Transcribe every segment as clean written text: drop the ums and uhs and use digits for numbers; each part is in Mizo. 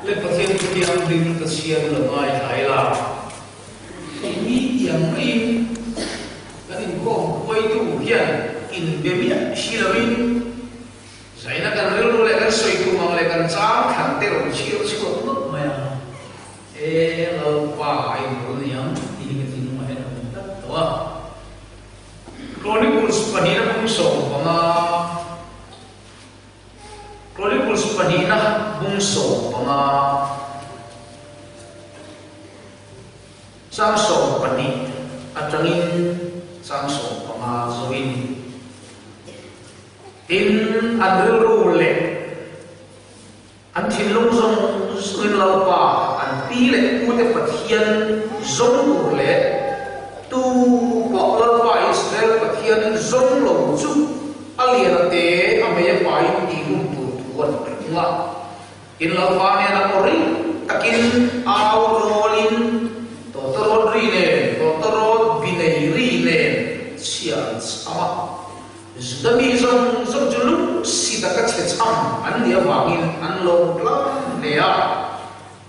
Le Pathian thu thianghlim ka chhiar lo ngaithla ila, keini tiang maiin kan inkhawm khuaitu hian inbe miah si loin zaina kan rilru leh kan sawi tum ang leh kan chang thlan te rawn chhiar chhuak nawlh mai a. E Lalpa a inrawl niang tih hi ka thinlungah hian a awm tlat tawh a. Chronicles pahnihna bung 15. Chronicles pahnihna bung 15. Chang 12 atangin chang 15 zoin. Tin, an rilru leh an thinlung zawng zawngin Lalpa an pi leh pute Pathian zawng tur leh tu pawh Lalpa Israel Pathian zawng lo chu a lian a te a mei a pain tih hun tur thu an ring a. Tin Lalpa nen a aw ring takin au rawlin tawtawrawt ri nen tawtawrawt bi nei ri nen chhia an cham a. Juda mi zawng zawng chu lung si taka chhe chham an nih avangin an lo tlang hle a.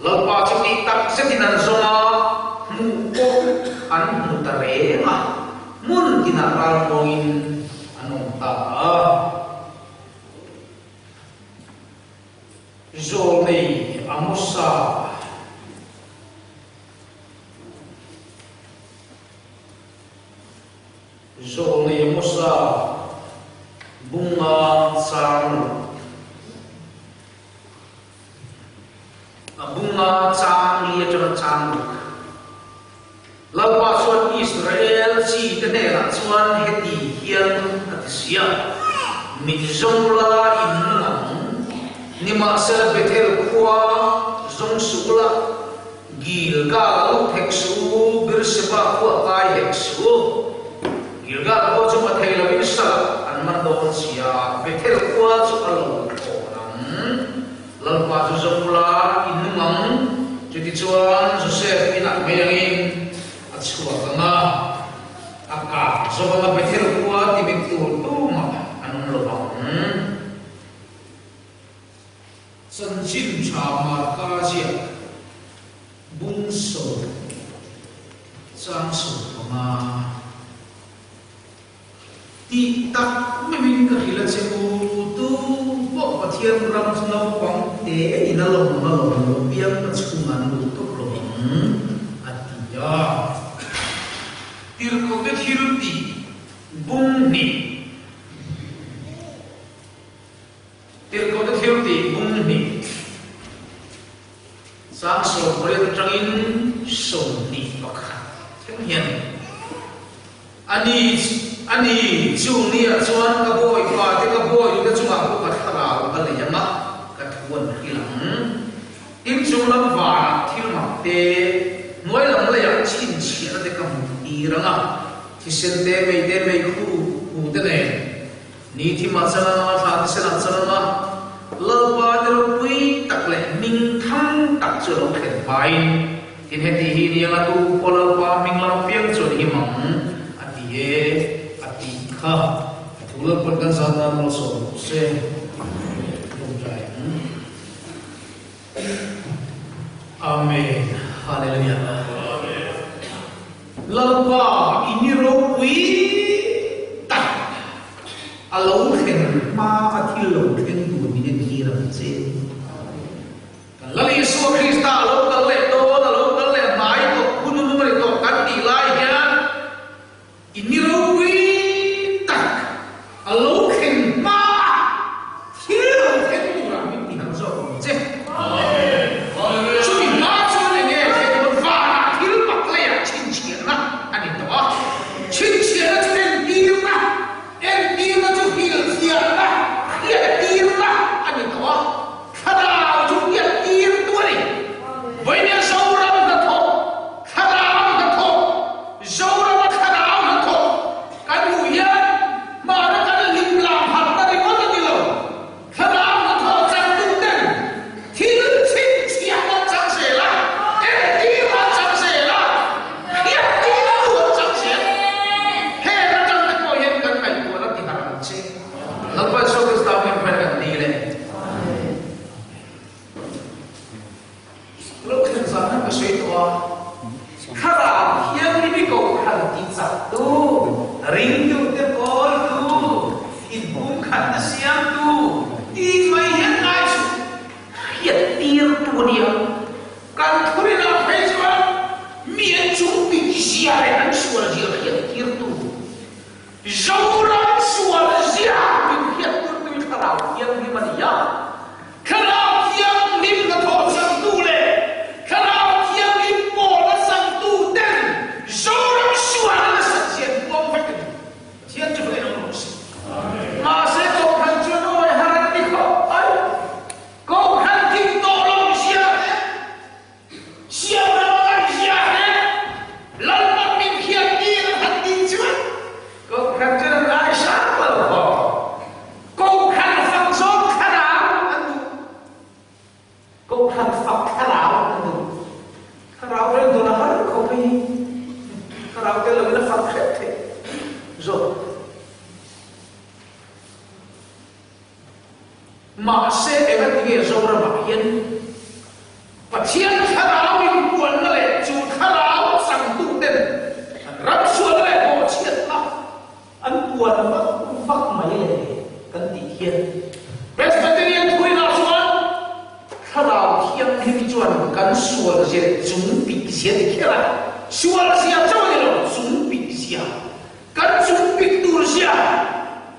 Lalpa chu tih tak zetin an zawng a, hmuh pawh an hmu ta reng a, hmun tinah ralmuangin an awm ta a. Zawlnei Amosa. Zawlnei Amosa bunga chang lo. A bunga chang li atanga chang ruk. Lalpa chuan Israel chi te hnenah chuan heti hian a ti si a, Min zawng la in nung ang, nimahsela Bethel khua zawng suh la, Gilgal a lut hek suh u, Beersheba khu a kai hek suh u. Gilgal khua chu mathei lovin sal an man dawn si a, Bethel khua chu a lo thlawn ang. Lalpa chu zawng ula in nung ang, chutichuan Josef inah mai angin a chhuak ang a, a kah zawk ang a, Bethel khua timit tur tumah an awm lo vang. Chanchin tha Marka ziak bung sawm chang 15 tih tak meuhin ka hrilh a che u, tu pawh Pathian ram chu naupang te in a lawm a lawm lo piang ka chhungah an lut tawp lo ang a ti a. Tirhkohte thil tih bung hnih. Tirhkohte thil tih bung hnih sang 18 atangin 21 thleng hian a ni a ni chung niah chuan ka bawipa te ka bawite chungah pawh ka thlarau ka lei ang a, ka thu an hrilh ang. Tin chung lam vanah thil mak te, hnuai lam leiah chhinchhiahna te ka hmuh tir ang a, thisen te, mei te, meikhu hu te nen. Ni thimah chang anga thla te senah chang anga Lalpa te ropui tak leh hming thang tak chu a lo thlen hmain, tin heti hi ni anga tu pawh Lalpa hming lam apiang chuan i him ang a ti e a tih kha a thu Lalpa'n kan zan nan malsawm rawh se. Tlawmtlai ang. Amen. Hallelujah. Lalpa i ni ropui tak a lo thlen hma a thil lo thleng tur min entir ang che. Kan Lal Isua Krista a lo kal leh dawn, a lo kal leh hmai tawh, hun lum a ni tawh kan tih lai hian i ni ropui tak a lo thleng hma a thil lo thleng turah min ti hang zawk ang che. Chumi hma chuan eng nge thleng dawn? Vanah thil mak leiah chhinchhiahna a ni tawh a. Chhinchhiahna chu entirna, entirna chu hrilhfiahna, hriattirna a ni tawh a. Thlarau chu hriattirtu a ni. Ka lo thlen zan khan ka sawi tawh a, Thlarau Thianghlim i Kohhran tihchaktu, ringtute pawltu, inpumkhatna siamtu tih mai hian ngai suh. Hriattirtu a nia. Kan thurinah phei chuan mi an chungpik zia leh an sual zia hriattirtu. Zoram sual zia min hriattirtu hi Thlarau Thianghlim a ni a. Thlarau Thianghlim hnathawh changtu leh Thlarau Thianghlim pawlna changtu ten Zoram sual a nasat zia an puang vek a ni. Pathian chu hruai ang rawh se. Mahse Kohhran chuan awi har an ti khawp mai. Kohhran dik tawh lo zia te, Siamram a zia te, Lalpa min hian tir a han tih chuan Kohhran chuan an ngaisang lo vang. Kohhran fak zawng thlarau an duh. Kohhran fak thlarau an duh. Thlarau reng dawn a har khawp hei hi. Thlarau tel loin a fak hrep theih zawk. Mahse engatinge Zoramah hian Pathian thlarau inpuanna leh chu thlarau changtuten an ramsualna leh bawhchhiatna an puan vak vak mai le kan tih hian Presbyterian thuinah chuan Thlarau Thianghlim chuan kan sual zia leh chung pik zia ti kher a, sual zia chauh a ni lo, chung pik zia Kan chung pik tur zia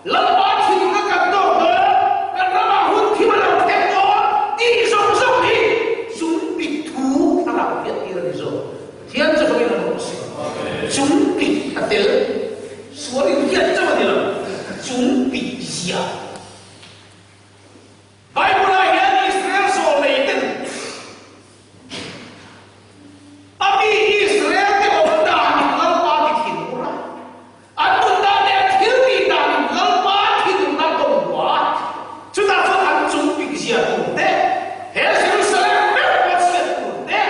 Lalpa thinlung a kan tawk dawn, kan ramah hun thim a lo thleng dawn tih zawng zawng hi chung pik thu thlarau hriat tir a ni zawk. Pathian chu hawin a rawh se. Chung pik a tel sual in hriat chauh a ni lo, chung pik zia. Bible-ah hian Israel zawlnei ten a mi Israel te awm danin Lalpa ti thin ur a, an nun dan leh an thil tih danin Lalpa thinurna a tawng hua a, chutah chuan an chung pikzia tur te, he Jerusalem meuh pawh chhiat tur te,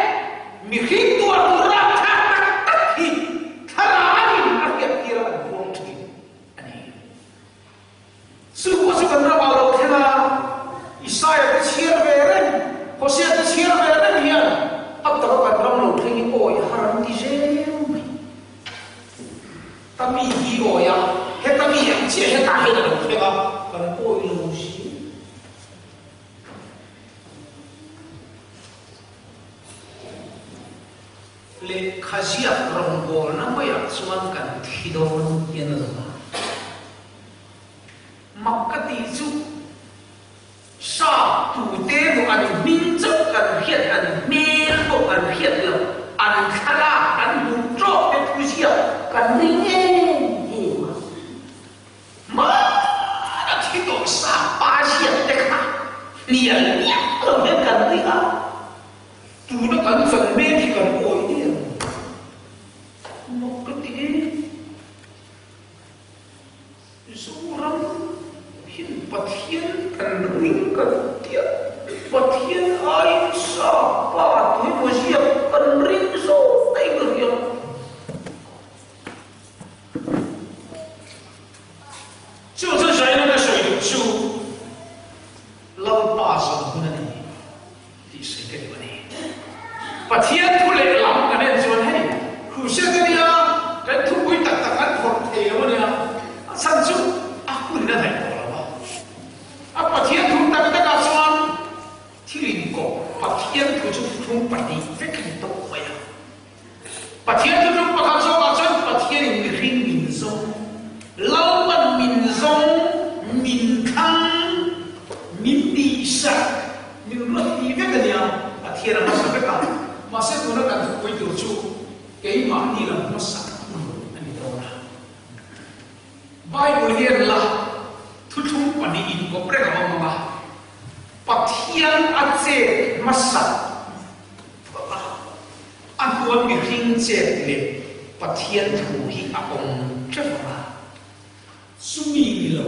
mihring tuar tur rapthlak tak tak hi thlarauin a hriattir a an puang thin a ni. Chu pawh chu kan ramah lo thleng a, Isaia te chhiar ve reng, Hosea te chhiar ve reng hian a taka kan ram lo thleng hi awi har an ti zel mai. Ka mi hi awi a, heta mi ang chiah hetah hian a lo thleng a, kan awi lo si. Lehkha ziak rawngbawlna hmaiah chuan kan thi dawn hian a lang a. Mak ka tih chu sap tute emaw an hming chauh kan hriat, an hmel pawh kan hriat loh, an thlalak kan hmuh tawk te thu ziak kan ring em em a. Hmana thi tawh sap pa ziak te kha hnial miah lo hian kan ring a, tuna kan chan mek hi kan awih em? Mak ka ti em? Zoram hin Pathian kan ring kan tia, Pathian aiin sa pa tuimaw ziak kan ring zawk daih ka hria. Chu chu zaina ka sawi duh chu Lalpa zawng hun a ni tih sawi ka duh a ni. Pathian thu lehlam kan en chuan hei Crusade a nia, kan thupui tak tak an phawrh thei lo a nia, a chhan chu a hun a hnaih tawh lo a. A Pathian thu tak takah chuan thil inkawp Pathian thu chu thuthlung pahnih vek a ni tawh mai a. Pathian thuthlung pakhat zawkah chuan Pathianin mihring min zawng, Lalpan min zawng, min thlang, min tihsak, min ruat ti vek a nia, Pathian a hmasa vek a. Mahse tuna kan thupui tur chu keimahni lam hmasak hun a ni dawn a. Bible hian la thuthlung pahnih inkawp reng a awm ang a, Pathian a chet hmasak phawt a, a hnuan mihring chet leh Pathian thu hi a awm teuh ang a. Chumi ni lo,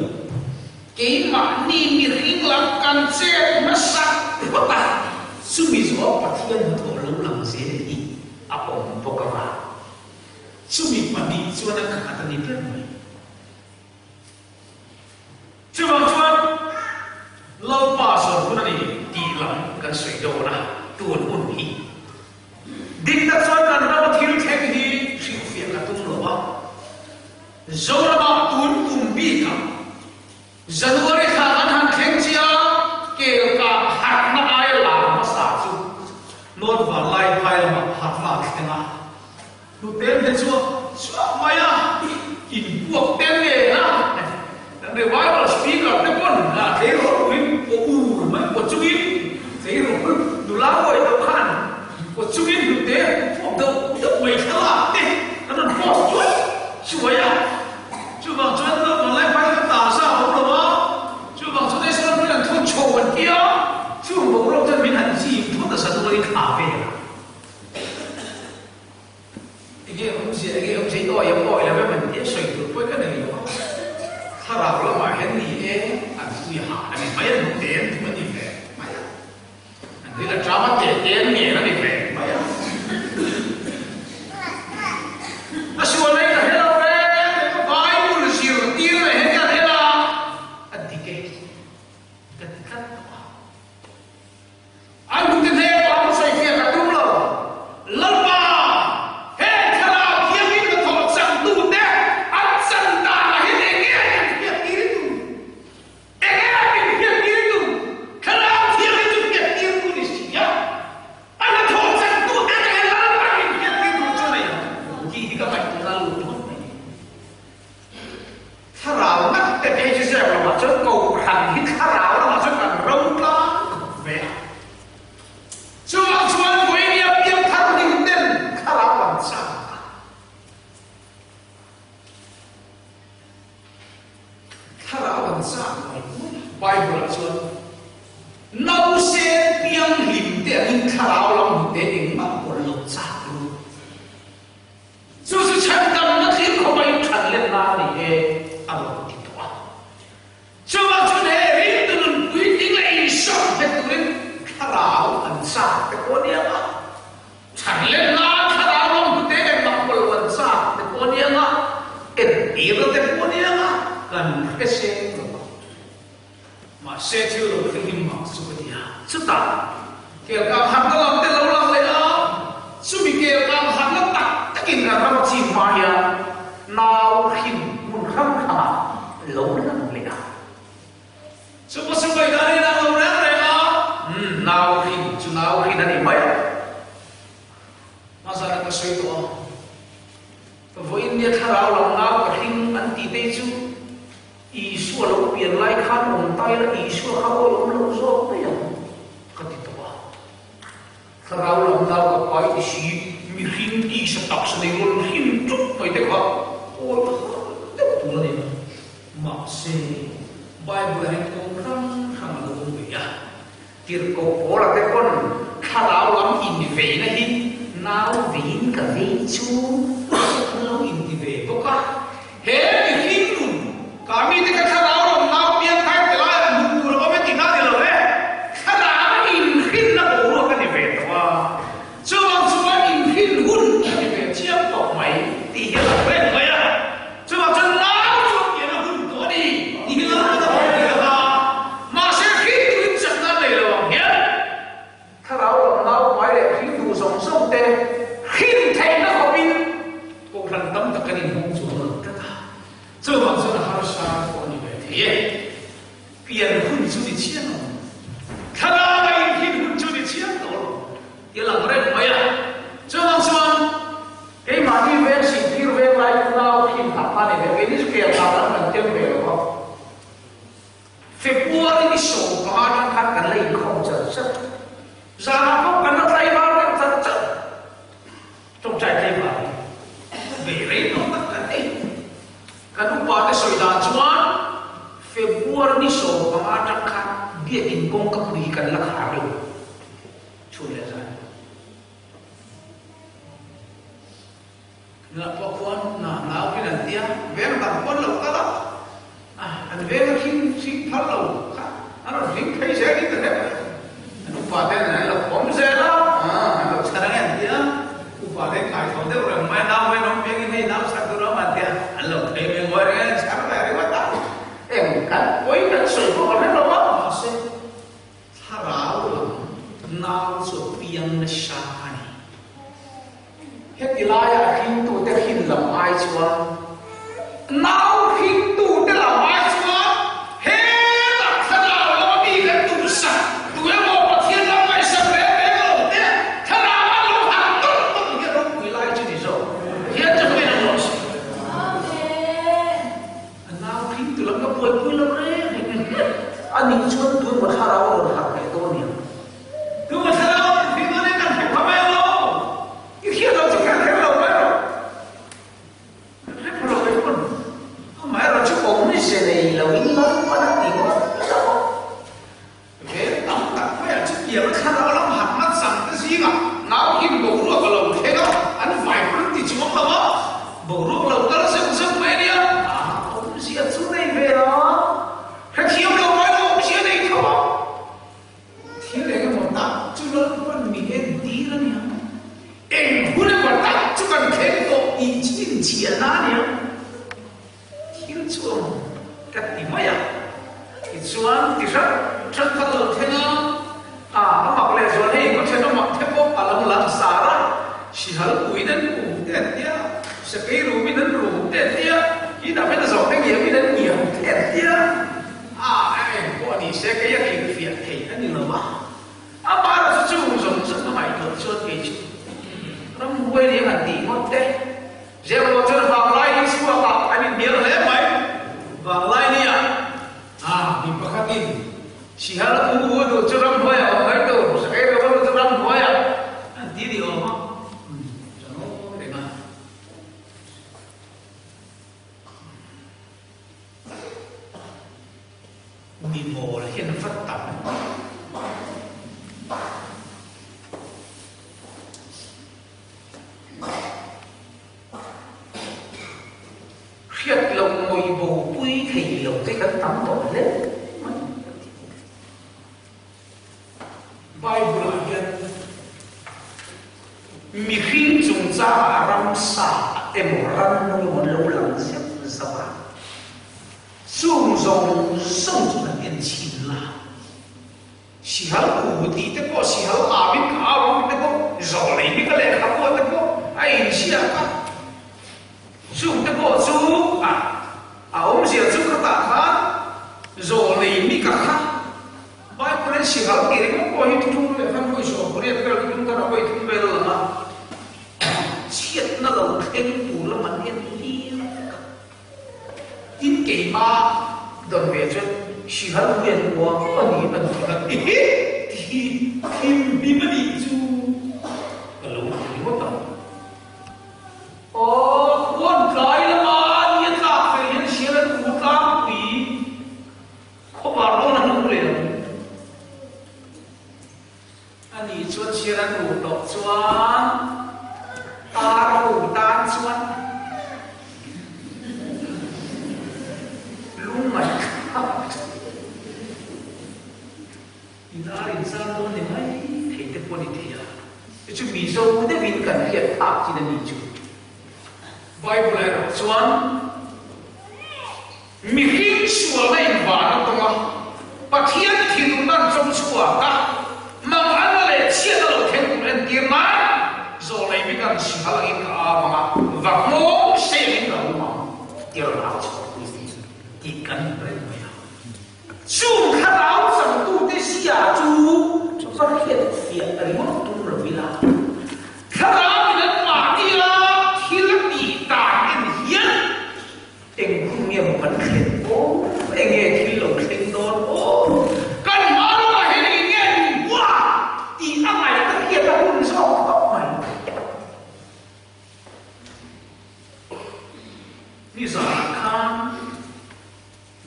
keimahni mihring lam kan chet hmasak phawt a, chumi zawh Pathian hnathawh lo lang zel hi a awm bawk ang a. Chumi pahnih chuan a khat a ni ber mai. Chuvang chuan Lalpa zawn hun a ni tih lam kan sawi dawn a, tun hun hi. Zoramah tun kum bikah January thla kan han thleng chiah a, kel kang harhna aia lar hmasa chu North Vanlai phai lamah harhna a thleng a. Hnute te chu chhuak mai a, inpuak tel nen a, kan revival speaker te pawn tleirawl puin paw ur mai paw chungin tleirawl nula uai deuh khan paw chungin hnute puak deuh deuh mai thlalak te kan rawn post chuai chuai a. Chuvang chuan naupang lai phai kha ta sa a awm lo a, chuvang chuan National Park an thun chho an ti a, chung boruak chuan min han chim thut a January thla vel a. Enge awmzia, enge awmzia i awi ang awi lo em an ti a, sawi tur pawh ka nei lo a. Thlarau lamah hian ni e, an pui hah a ni mai a, hnute an duh a ni ve mai a. An rin a ṭam a, te te an ngen a ni ve mai a. A sual ei ka hre lo ve, ka Bible zirtir leh hian ka hre la, a dik e, ka ti tlat tawh a. An hnute hne pawh an sawifiah ka tum lo. Lalpa, heng thlarau thiangin ka thawh changtute an chan danah hian eng nge min hriattir i tum? Eng nge min hriattir i tum? Thlarau thiangin chu hriattir tu ni si a, a hnathawh changtute atang hian Lalpa min hriattir tur chu a nei ang tih hi ka ngaihtuahna a lut ringawt mai. Thlarau ngat te phei chu zep lamah chuan Kohhran hi thlarau lamah chuan kan ro tlang khawp ve a. Chuvang chuan vawinia piangthar hlim ten thlarau lam chak a. Thlarau lam chak mai mai a. Bible ah chuan Nausen piang hlim te angin thlarau lam hmute engmah pawh lo chak ru. Chu chu chhandamna thil khawpa in that letna a ni e, a rawn ti tawh a. Chuvang chuan he ringtu nun puitling leh insawm nghet turin thlarau an chak te pawh a ni ang a, chhan letna thlarau lam hnute engmah pawlh an chak te pawh a ni ang a, entirna te pawh a ni ang a, kan hre seng lo a. Mahse thil lo thil mak chu ka ti a. Chutah kelkang harhna lam te lo lang leh a, chumi kelkang harhna tak takin kan ram chin hma hian nau hrin hmun hrang hrangah lo lang leh a. Chu pasal bai dan in ang lo reng reng a, umm nau hrin chu nau hrin a ni mai a. Hmasa ka sawi tawh a, vawiin nia thlarau lam nau ka hring an tih te chu, Isua lo pian lai khan awm ta ila Isua kha awi awm lo zawk mai ang ka ti tawh a. Thlarau lam nau ka pai ti si, mihring tisa taksa nei rawn hrim ṭup mai te kha awi har deuh tur a ni. Mahse, Bible-ah hian kawng hrang hrang a lo awm ve a. Tirhkoh Paula te pawn thlarau lam inveina hi nau veiin ka vei chu an lo inti ve bawk a. He mihring nun, ka mite ka thlarau lam nau piang thar te lai ah hmuh tur a awm e tihna a ni lo e. Thlarau inhrinna boruak a ni ve tawh a, chuvang chuan inhrin hun a ni ve chiang tawh mai tih hi a lang reng mai a. Chuvang chuan nau chu pian a hun tawh a ni tih hi Lalpa a rawn ti a, mahse hringtuin chakna a nei lo ang hian thlarau lam nau pai leh hring duh zawng zawng te hrin theihna khawpin kohhran tam tak kan inhawng chuang lo tlat a, chuvang chuan a harsa pawh a ni ve thei e. Pian hun chu ni chiang lo, thlarau a inhrin hun chu ni chiang tawh lo ti a lang reng mai a, chuvang chuan Keimahni veng sihtir veng lai chu nau hrim hah kha ni ve, keini chu kel hah kan kan tem ve lo a. February ni 15 atang khan kan la inkhawm char char. Zanah pawh kan la tlaivar deuh char char. Tawngtai tlaivar hi ve rei tawh tak kan ni. Kan upa te sawi dan chuan February ni 15 atang khan biakin kawngka pui hi kan la khar lo. Chhun leh zan. Nula pawh khuan na nau hian an tia, veng dang pawn lo kal a, an veng a hring hring phal lo kha an rawn hring phei zel in ka hre mai. An upa ten an lo pawm zel a, an lo chhan ang e an tia, upa ten kai tho deuh reng mai a, nau mai an awm piang in hei nau chhan tur a awm an tia, an lo phei mai ngawi reng a, an chhar ve ringawt a. Eng kan pawi kan sawi pawh ka hre lo a, mahse Thlarau lam nau chu a piang nasa a ni. Heti laia hringtute hrin lam ai chuan Nau hringtute lam ai chuan hetah thlarau lama mi kan duhsak, tu emaw Pathian lam ngaihsak reng reng lo te thlarau an lo harh tawlh tawlh hi a ropui lai chu ni zawk. Pathian chu hmel an lawm si. A nau hringtu lam ka buaipui lo reng reng e. A nih chuan tu emaw thlarau a rawn harh leh dawn nia. Tu emaw thlarau a rawn hring dawn e kan hre pha mai lo. I hriat loh chu kher kher lo mai rawh. Amaherawhchu awmze nei loin Lalpan a ti ngawt lo. Veng tam tak maiah chutianga thlarau lam harhna chang te zingah nau him boruak a lo thleng a, an vai pawn an ti chuang lo a, boruak lo kal zeuh zeuh mai a nia. Awmzia chu nei ve a, hrethiam lo mai lo awmzia nei tho a. Thil eng emaw tak chu Lalpan mi entir a nia. Eng hun emaw tak chu kan thleng tawh tih chhinchhiahna a nia. Thil chu awm ka ti mai a. Tichuan ti hrat hrat kha lo thleng a, a a mak leh zual hei ka thenawm te pawh a lo langsar a, sihal puiin an rum te an tia, sakei rumin an rum te an tia, hi dah hian a zawh te ngiamin an ngiam te an tia. A a eng pawh a ni se kei a hrilhfiah thei a ni lo a, a bara chu chung zawng zawng a ngaihtuah chuan kei chu ramhuai nia han tih ngawt te. Zirlawh chuan vanglai ni chhuakah an inhnial hle mai. Vanglai nia a mi pakhatin Sihal a u u duh chu ramhnuaiah awm mai tur, Sakei ro ro chu ramhnuaiah an ti ni awm a, ka ngawi reng a. Mi mawl hian va tam. Hriat lo ngawih bo pui thei lo te kan tam tawh hle mai ka ti. Bible-ah hian mihring chungchangah ramsa emaw rannung emaw an lo lang zeuh zauh a, chung zawng zawng chu kan en chhin la. Sihal u tih te pawh, sihal au in ka au ang tih te pawh, zawh lei bik a lehkha pawh te pawh a inziak a. Chung te pawh chu a a awmzia chu khatah khan zawh lei mika kha Bible in sihal tih ringawt pawh hi thuthlung leh khan vawi 18 vel thuthlung thar a vawi thum vel a lang a, chhiatna lo thleng tur lam an en tir vek a. Tin keima dawn ve chuan sihal hian kua a ni a ni a ti hi ti thim hlim a nih chu ka lo ti ringawt ang. Aw, khuan tlai lama ni a tlak fel hian sial an u tlangpui khawvar dawn an u leh ang. A nih chuan sial an u tawh chuan tar ho tan chuan lungngaih thlak In ar in zar dawn ni mai thei te pawh ni thei a, chu chu Mizo deuhin kan hriat phak chin a ni chu. Bible erawh chuan mihring sualna in van a tawng a, Pathian thinurna an chawm chhuak a, manganna leh chhiatna lo thleng tur entir nan zawlei bik an sihal angin ka am ang a, va nghawng sei angin ka rum ang tih a rawn au chhuak pui tih kan hmu reng mai a. Chung thlarau changtute zia chu va hriatfiah ringawt tum lo ila, thlarauin an mahnia thil a tih dan en hian eng hun nge maw kan thlen aw, eng nge thil lo thleng dawn aw, kan hma lamah hian eng nge min hua tih a ngaih ka hriat a hun zawk khawp mai. Nizanah khan.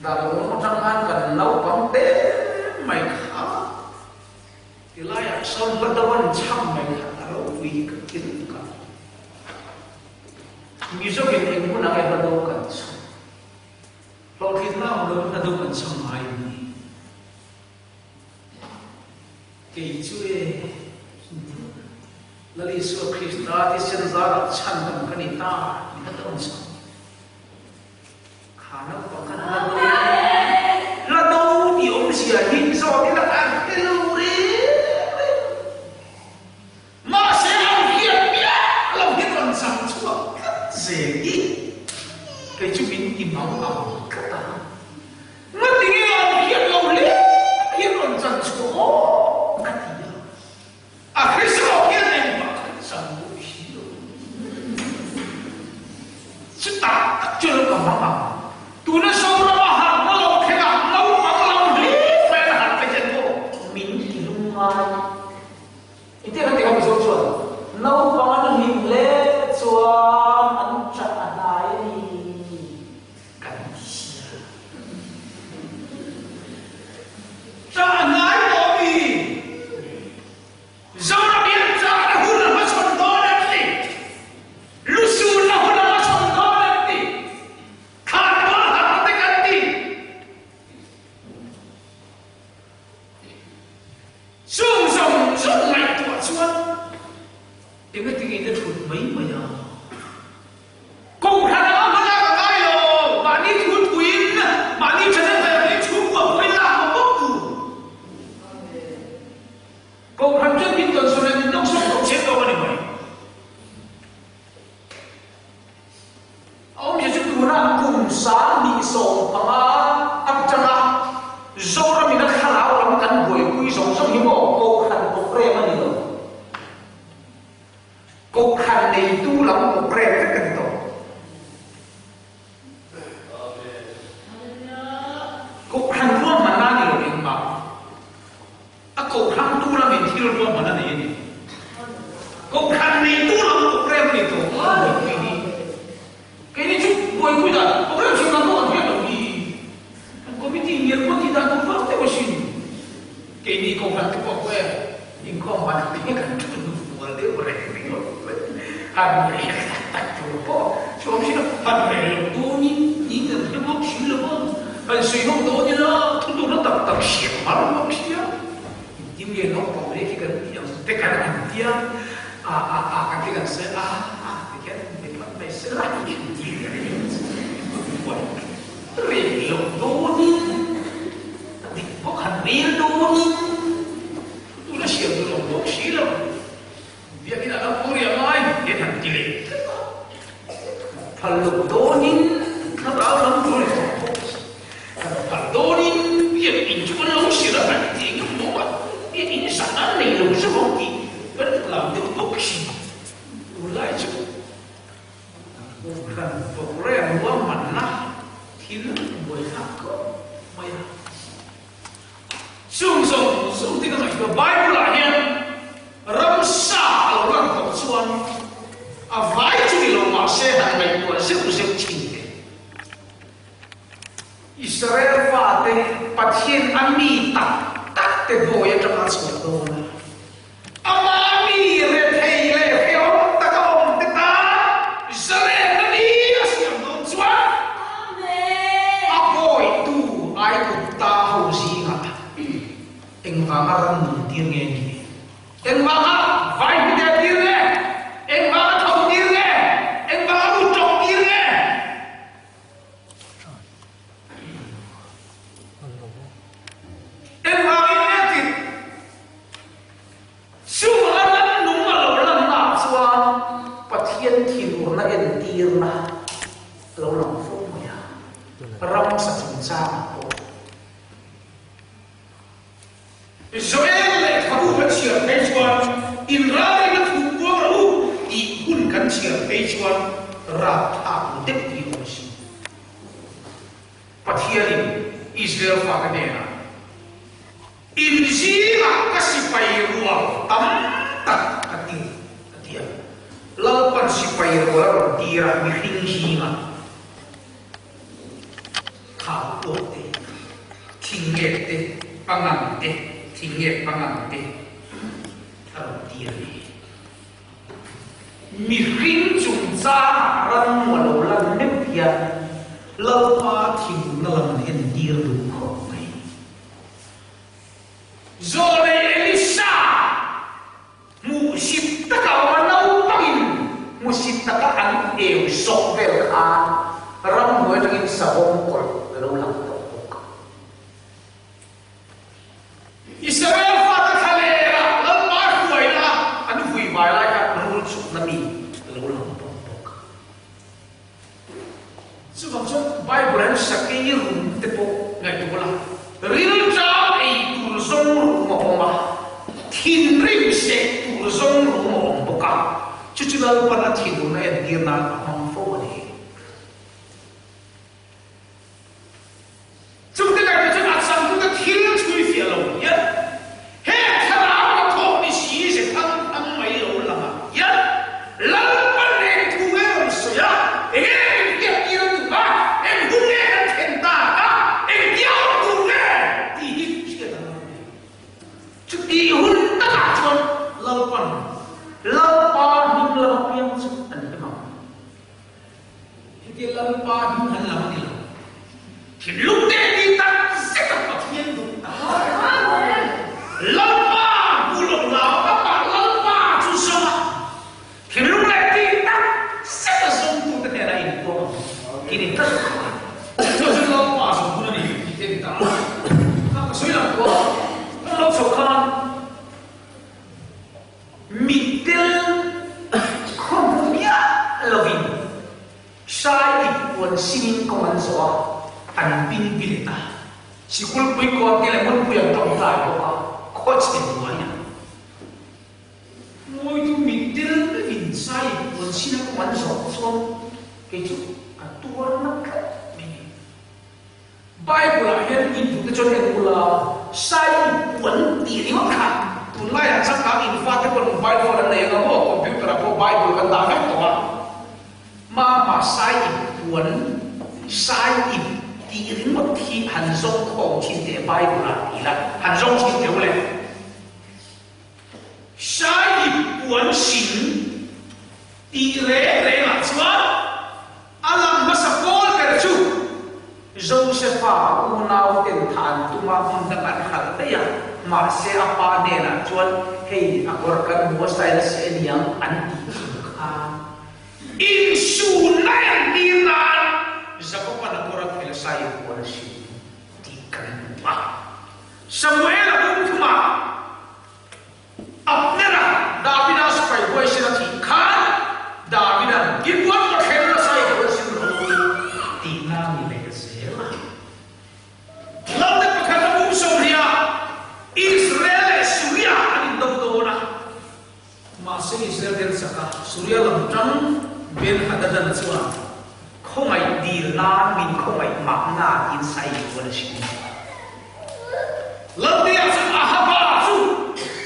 Darlawng atang khan kan naupang te mai kha tilaiah sawn hla do an chham mai kha a ropui hi ka ti lutuk a. Mizovin eng hmun ah nge hla do kan chham? Hlawhtlinna awm lo hla do kan chham ngai em ni? Kei chu e Lal Isua Krista thisen zarah chhandam ka ni ta tih hla do an chham. Kha naupang khan hla do hla do tih awmzia hi zawt ila an hre lo reng reng. Mahse an hriat miah lo hi rawn chang chhuak tlat zel hi. Kei chu min ti mang ang tlat a. Ngati nge an hriat lo hle hian rawn chan chhuah aw ka ti a. A hrisawk hian engmah kan chan duh si lo. Chutah tak chu lo ka hmang ang. Tuna Zorama harhna lo thleng a, naupang lam hle mai an harh te hian maw min ti lung ngai. Engtin an ti kha Mizo chuan naupang an hlim hle chuan an chat a hnai a ni kan ti si a. Chah a hnai tawh mi? Zoram hian chahna hun a hmachhawn dawn em ni? Lusunna hun a hmachhawn dawn em ni? Thlanmual harh te kan ti. Chung zawng zawng ngaihtuah chuan engati nge na thut mai mai a? Kohhran anga hma lak a ngai lo, mahni thu thuin, mahni ṭhahnem ngaih ang in chhungkua pawhin lak mawp mawp tur. Kohhran chuan min tawn sawn a, min dawng sawk tawh chiang dawn a ni mai. A awmzia chu tuna kum 2015 atanga Zoramin a thlarau lam kan buaipui zawng zawng hi maw Kohhran programme a ni lo. Kohhran neitu lam programme vek a ni tawh. Kohhran ruahmanna a ni lo engmah. A kohhrantu lamin thil ruahman a nei a ni. Kohhran neitu lam programme a ni tawh a ni keini. Keini chu buaipui dan programme siam dan pawh kan hriat loh hi. Kan committee ngial pawh tih dan tur vak deuh asin. Keini kohhran te pawh pawh e inkhawm ban ang hi kan thu hnufual deuh reng ringawt mai. Han rel tak tak tur pawh chu awm si lo. Han rel loh dawnin niin kan hre bawk si lo a. Han sawi ho dawn ila thu turna tak tak siam har bawk si a. Engtin nge naupang leh khi kan tih ang te kan han ti a, a a a kan ti kan sawi a a ti khian mi phat mai se la kan ti reng a ni. Rel loh dawnin a dik bawk han rel dawnin thu tuna siam tur awm bawk si lo. Biakinn a lo kawr i a ngai hian han ti leh tlat a. Phal loh dawnin thlarau lam tur i thawk bawk si. Kan phal dawnin biakinn chu kan lo hrilh a, kan ti eng emaw a, biakinn zan an nei lo zeuh ang tih kan hlau deuh bawk si. Tunlai chu Kohhran programme ruahmanna thil buaithlak khawp mai a. Chung zawng zawng te ka ngaihtuah Bible ah hian ramsa a lo lan tawh chuan a vai chu ni lo mahse han ngaihtuah zeuh zeuh thin te. Israel fate Pathian a mi tak tak te bawi atanga chhuah dawn a. Amah mi rethei leh hrehawm taka awm te tan zalen a ni a siam dawn chuan a bawitu Aigupta ho zingah engvanga ram nun tir nge ni? Engvanga vai hmite tir nge? Engvanga tho tir nge? Engvanga lu tawk tir nge? Engvangin nge tih? Chu a lan nung a lo lannaah chuan Pathian thinurna entirna a lo lang fo mai a, ramsa chungchangah pawh. Joel lehkhabu kan chhiar phei chuan inralrina thu puang rawh u tih hun kan chhiar phei chuan rapthlak lu deuh hi awm a si. Pathianin Israel fate hnenah, In zingah ka sipai rual tam tak ka ti, a ti a. Lalpan sipai rual a rawn tir a, mihring zingah khau uak te, thingngek te, pangang te, thingngek pangang te a rawn tir a ni. Mihring chungchangah rammu a lo lan meuh hian Lalpa thinlungna lam an entir duh khawp mai. Zawlei Elisa hmuhsit taka awm a naupangin hmuhsit taka an eu zawk vel khan ramhnuai atangin savawm kawlh a lo lang tawh bawk. Israel fate thla lehah Lalpa hruaina an vui vai lai khan rul chukna mi a lo lang tawh bawk. Chuvang chuan Bible an sakei rum te pawh ngaihtuah la, rilṭam ei tur zawng rum a awm a, thinrim seh tur zawng rum a awm bawk a, chu chu Lalpan a thinurna entir nan a hmang fo a ni. Chungte ngaihtuah chuan a changtute thil chhui fiah lo hian he thlarau a thawk ni si ze thang thang mai lo langah hian Lalpan eng thu nge rawn sawi a, eng nge min hriat tir a tum a, eng hun nge kan thlen tak a, eng tiang tur nge tih hi hriat a ngai a ni. Chutih hun takah chuan Lalpan Lalpa hming lama piang chu an him ang. Heti Lalpa hming han lam a ni lo. Thinlung te ti tak zet a Pathian duh tak. Lalpa hmu lo hlau amah Lalpa chu zawng a, thinlung leh ti tak zet a zawngtute hnenah inpuang ang ki ni tlat a. Chu chu Lalpa zawng hun a ni tih te ni ta a. Kha ka sawi lang tawh a, kan lo chhoh khan Mittel khaw hmu miah lovin Sai ip puan sinin kawng an zawh a, an ping pi leh ta. Sikulpui kawn te leh hmunpui an tawngtai bawk a, khaw chhe nuai a. Ngawitu mittel meuhin Sai ip puan sina kawng an zawh chuan kei chu ka tuar na tlat mai ni. Bible-ah hian input te chuan en ula, sai puan tih ringawt kha tunlaiah changkang infate pawh mobile phone an nei anga maw, computer-ah pawh Bible kan dah vek tawh a, mama sai inpuan, sai ip tih ringawt hi han zawng khawm thin teh Bible-ah ti la, han zawng thin teh u le. Sai ip puan hring tih reng rengah chuan A lang hmasa pawl ber chu Josefa unau ten tha an tum a, hmun dang an hralh daih a, mahse a pa hnenah chuan hei a kawr kan hmu a style a si aniang an tih chung khan insunna entir nan Jakoban a kawr a phel a sai huan a hrilh tih kan hmu a. Samuel-a bung thumah Abner-a Davida sipai huaisen a thih khan Davida'n i puan ka thleng nasa i huan sim rawh u tihna a ni leh zel a. Lalte pakhat a bum 20 ah Israel leh Suria an indo dawn a, mahse Israel ten chak a, Suria lam tang Ben-Hadadan chuan khawngaih dil nan min khawngaih makna tiin sai huan a hrilh. Laltea chuan Ahaba chu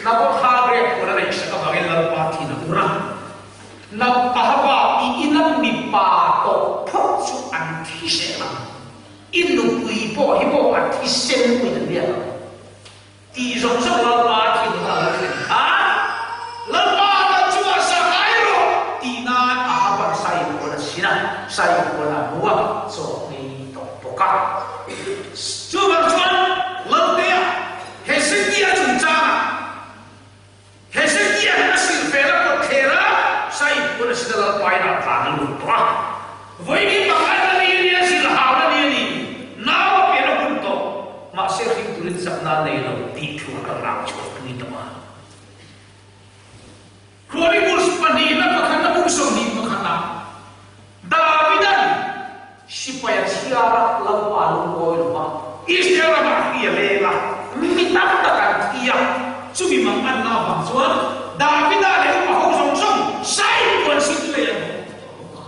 Nabotha grep huan a neih sak avangin Lalpa thin a ur a. Nab Ahaba i ina mipa tawh phawt chu an thi zel ang, i nupui pawh hi maw a thisen pawhin an biak ang tih zawng zawng Lalpa thin a lo thlen khan Lalpa tan chungah sak ai rawh tih nan Ahaban sai huan a chhin a, sai huan a hmu a, chaw ngei tawh bawk a. Chuvang chuan Laltea Hezekia chungchangah Hezekia hi a silh vel a kawt thler a, sai puan a sin a Lalpain ah tlan a lut tawh a. Vawiin pakhat a ni a nia, zilh hau a ni a ni, nau a pian a hun tawh, mahse hring turin chakna a nei lo tih thu a kan rang chhuak pui tawh a. Chronicles pahnihna pakhatna bung 21 ah Davida'n sipai a chhiar a, Lalpa lungawi lo va, Israel ramah hri a leng a, mi tam tak an thi a, chumi mang anna avang chuan Davida leh upa ho zawng zawng sai puan sin lei an hawh tawh bawk a.